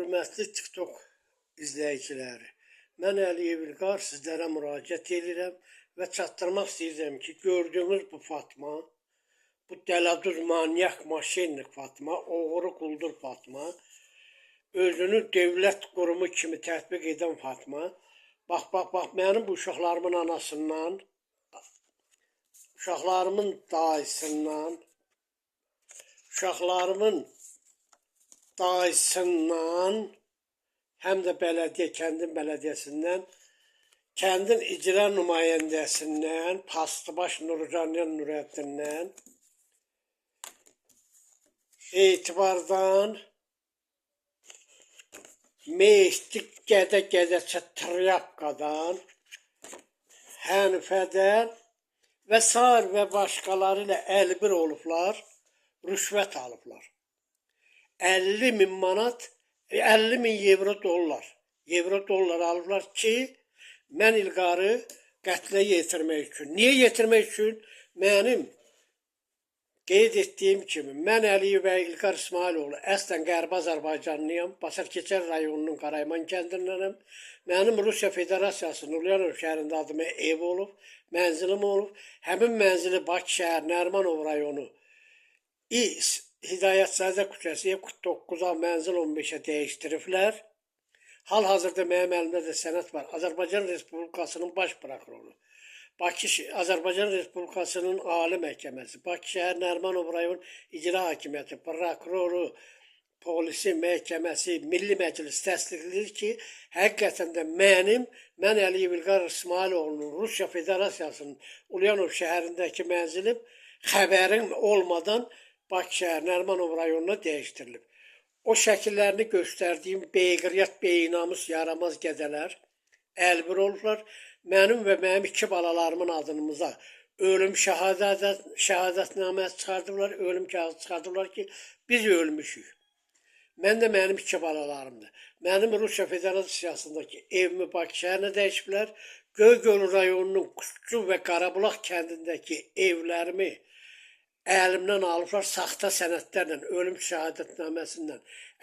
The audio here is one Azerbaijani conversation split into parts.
Hörmətli TikTok izləyiciləri, mən Əliyev İlqar sizlərə müraciət edirəm və çatdırmaq istəyirəm ki, gördüyünüz bu Fatma, bu dələduz manyak maşinnik Fatma, oğru quldur Fatma, özünü dövlət qurumu kimi tətbiq edən Fatma, bax, bax, bax, mənim bu uşaqlarımın anasından, uşaqlarımın dayısından, uşaqlarımın dayısından, həm də bələdiyyə, kəndin bələdiyyəsindən, kəndin icra nümayəndəsindən, Pastıbaş Nurcanyan Nurəddindən, etibardan Mehdi Gədə-Gədəçə Tryapkadan, Hənifədən və sair və başqaları ilə əlbir olublar, rüşvət alıblar. 50 min manat, 50 min evro dollar, evro dollar alıblar ki, mən İlqarı qətlə yetirmək üçün. Niyə yetirmək üçün? Mənim qeyd etdiyim kimi, mən Əliyev bəy İlqar İsmailoğlu, əslən Qərbi Azərbaycanlıyam, Basarkeçər rayonunun Qarayman kəndindənəm. Mənim Rusiya Federasiyasının Ulyanov şəhərində adıma ev olub, mənzilim olub. Həmin mənzili Bakı şəhər, Nərimanov rayonu Hidayətzadə küçəsi ev 49-a mənzil 15-ə dəyişdiriblər. Hal-hazırda mənim əlimdə də sənəd var. Azərbaycan Respublikasının baş prokuroru, Bakı Azərbaycan Respublikasının Ali Məhkəməsi, Bakı şəhər Nərimanov rayon İcra Hakimiyyəti, prokuroru, polisi, məhkəməsi, Milli Məclis təsdiqləyir ki, həqiqətən də mən Əliyev İlqar İsmailoğlunun Rusiya Federasiyasının Ulyanov şəhərindəki mənzilim xəbərim olmadan Bakı şəhər Nərimanov rayonuna dəyişdirilib. O şəkillərini göstərdiyim beyqiriyyət, beynamus, yaramaz gədələr əlbir olublar. Mənim və mənim iki balalarımın adımıza ölüm şəhadətnaməsi çıxardıblar, ölüm kağızı çıxardıblar ki, biz ölmüşük. Mən də mənim iki balalarımdır. Mənim Rusiya Federasiyasındakı evimi Bakı şəhərinə dəyişiblər. Göygöl rayonunun Quşçu və Qarabulaq kəndindəki evlərimi əlimdən alıblar, saxta sənədlərlə, ölüm şəhadətnaməsindən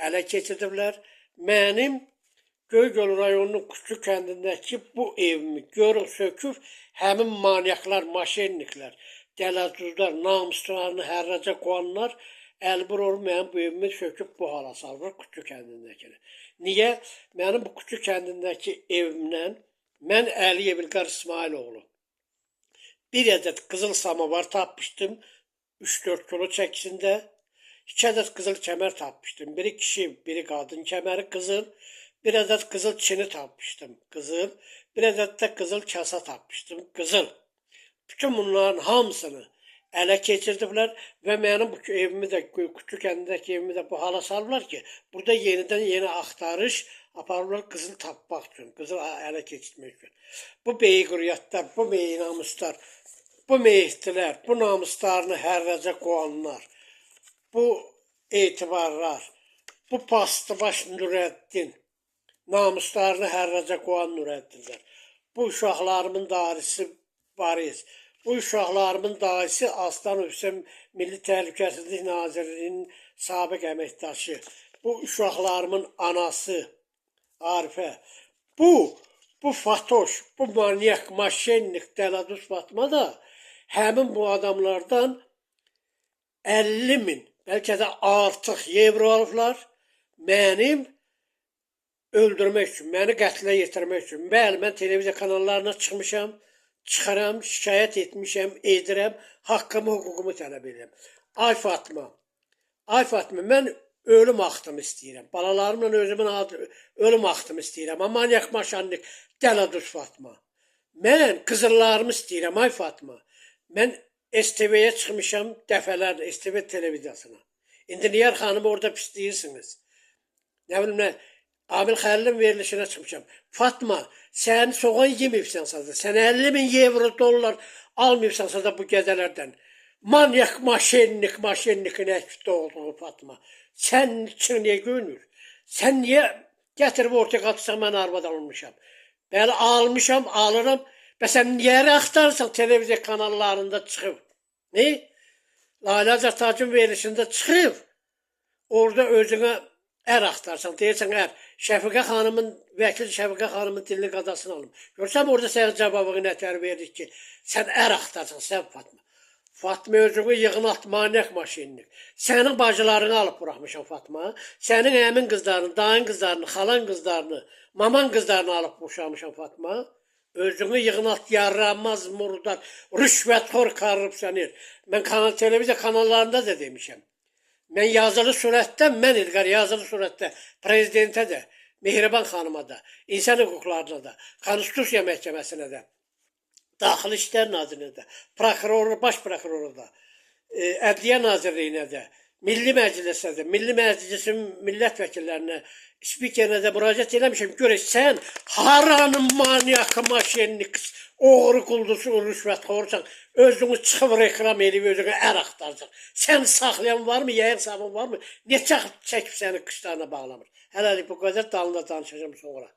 ələ keçirdiblər. Mənim Göygöl rayonunun Quşçu kəndindəki bu evimi görüb söküb həmin manyaklar, maşenniklər, dələduzlar, namuslarını hərraca qoyanlar əlbir olub mənim bu evimi söküb bu hala salıblar Quşçu kəndindəkini. Niyə? Mənim bu Quşçu kəndindəki evimdən mən Əliyev İlqar İsmailoğlu bir ədəd qızıl samovar tapmışdım. 3-4 kilo çəkisində. 2 ədəd qızıl kəmər tapmışdım. Biri kişi, biri qadın kəməri qızıl. Bir ədəd qızıl çini tapmışdım, qızıl. Bir ədəd də qızıl kasa tapmışdım, qızıl. Bütün bunların hamısını ələ keçirdiblər və mənim bu evimi də, Quşçu kəndindəki evimi də bu hala salıblar ki, burada yenidən yeni axtarış aparırlar qızıl tapmaq üçün, qızıl ələ keçirmək üçün. Bu beyquriyyətlər, bu beynamuslar, bu meyitlər, bu namuslarını hərraca qoyanlar, bu etibarlar, bu pastıbaş Nurəddin, namuslarını hərraca qoyan Nurəddinlər, bu uşaqlarımın darisi Varis, bu uşaqlarımın dayısı Aslan Hüseyn Milli Təhlükəsizlik Nazirliyinin sabiq əməkdaşı, bu uşaqlarımın anası Arifə, bu Fatoş, bu manyak, maşennik, dələduz Fatma da həmin bu adamlardan 50 min, bəlkə də artıq evro alıblar mənim öldürmək üçün, məni qətlə yetirmək üçün. Bəli, mən televiziya kanallarına çıxmışam, çıxıram, şikayət etmişəm, edirəm, haqqımı, hüququmu tələb edirəm. Ay Fatma, ay Fatma, mən ölüm axtımı istəyirəm. Balalarımla özümün adı, ölüm axtımı istəyirəm. Amma manyak maşannik, dələduz Fatma. Mən qızıllarımı istəyirəm, ay Fatma. Mən STV-yə çıxmışam dəfələrlə, STV televiziyasına. İndi Niyar xanımı orada pisləyirsiniz. Nə bilim nə, Amil Xəlilin verilişinə çıxmışam. Fatma, sən soğan yeməyibsənsə də, sən 50 min evro dollar almayıbsansa da bu gədələrdən. Manyak maşennik, maşennikin əkdə olduğu Fatma. Sən üçün niyə göynür? Sən niyə gətirib ortaya qatırsan, mən arvad almışam? Bəli, almışam, alıram. Bəs sən niyə axtarırsan televiziya kanallarında çıxıb? Ne? Lalə Azərtacın verilişində çıxıb. Orada özünə Ər axtarsan, deyirsən ər. Şəfiqə xanımın, vəkil Şəfiqə xanımın dilini qadasını alım. Görsən orada sənə cavabını nətər verir ki, sən ər axtarsan, sən Fatma. Fatma özünü yığnat manyak maşinini. Sənin bacılarını alıb buraxmışam Fatma. Sənin əmin qızlarını, dayın qızlarını, xalan qızlarını, maman qızlarını alıb boşamışam Fatma. Özünü yığnat yaramaz murdar, rüşvətxor korrupsioner. Mən kanal televiziya kanallarında da demişəm. Mən yazılı surətdə, mən İlqar yazılı surətdə prezidentə də, Mehriban xanıma da, insan hüquqlarına da, Konstitusiya məhkəməsinə də, Daxili İşlər Nazirinə də, prokurora, baş prokurora da, Ədliyyə Nazirliyinə də, Milli Məclisə də, Milli Məclisin millət vəkillərinə, spikerinə də müraciət eləmişəm. Görək sən haranın manyakı, maşennik, oğru quldusu, rüşvətxorsan, özünü çıxıb reklam eləyib özünə ər axtarsan. Sən saxlayan varmı, yayın sabun varmı? Neçə çəkib səni qışlarına bağlamır. Hələlik bu qədər, dalında danışacağım sonra.